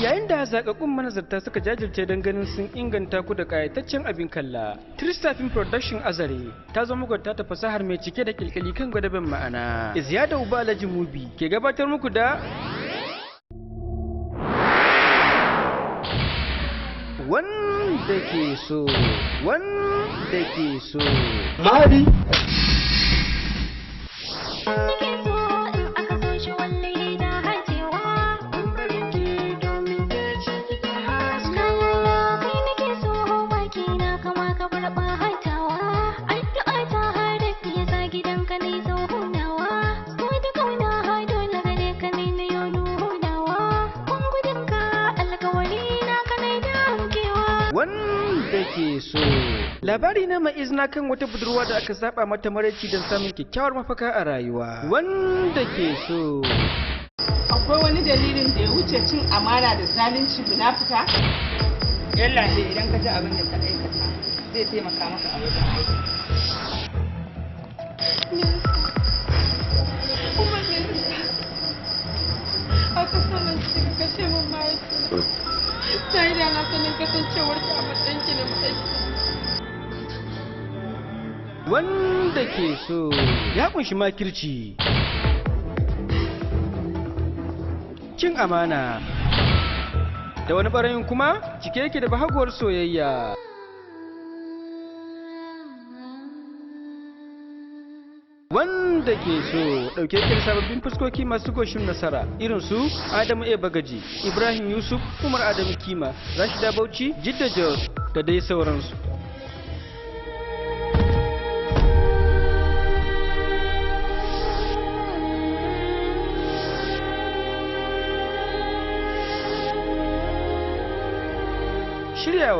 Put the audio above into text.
Yayin da zakakkun manazarta suka jajirce don ganin sun inganta ku da kayataccen abin kalla, Trista Film Production Azare ta zo muku ta fasahar mai cike da kilkili kan gwadaben ma'ana. Ziyada Uba Alhaji Mubi ke gabatar muku da Wanda ke so, wanda ke so. Mahadi. Wanda ke so. Labari na mai izina kan wata budurwa da aka saba mata maraici don samun kyakkyawar mafaka a rayuwa. Wanda ke so. Akwai wani dalilin da ya wuce cin amana da zalunci munafuka? Yalla dai idan ka ji abin da ta aikata zai taimaka maka a wajen aiki. Kuma me yasa aka sanar kika kashe min mahaifina? Ta yi da na sanin kasancewar ki a matsayin ki na mahaifiya. Wanda ke so ya kunshi makirci, cin amana, da wani ɓarayin kuma cike yake da bahaguwar soyayya. Wanda ke so ɗauke yake da sababbin fuskoki masu goshin nasara irin su Adamu A. Bagaji, Ibrahim Yusuf, Umar Adamu Kima, Rashida Bauchi, Jidda Jos da dai sauransu. Shiryawa.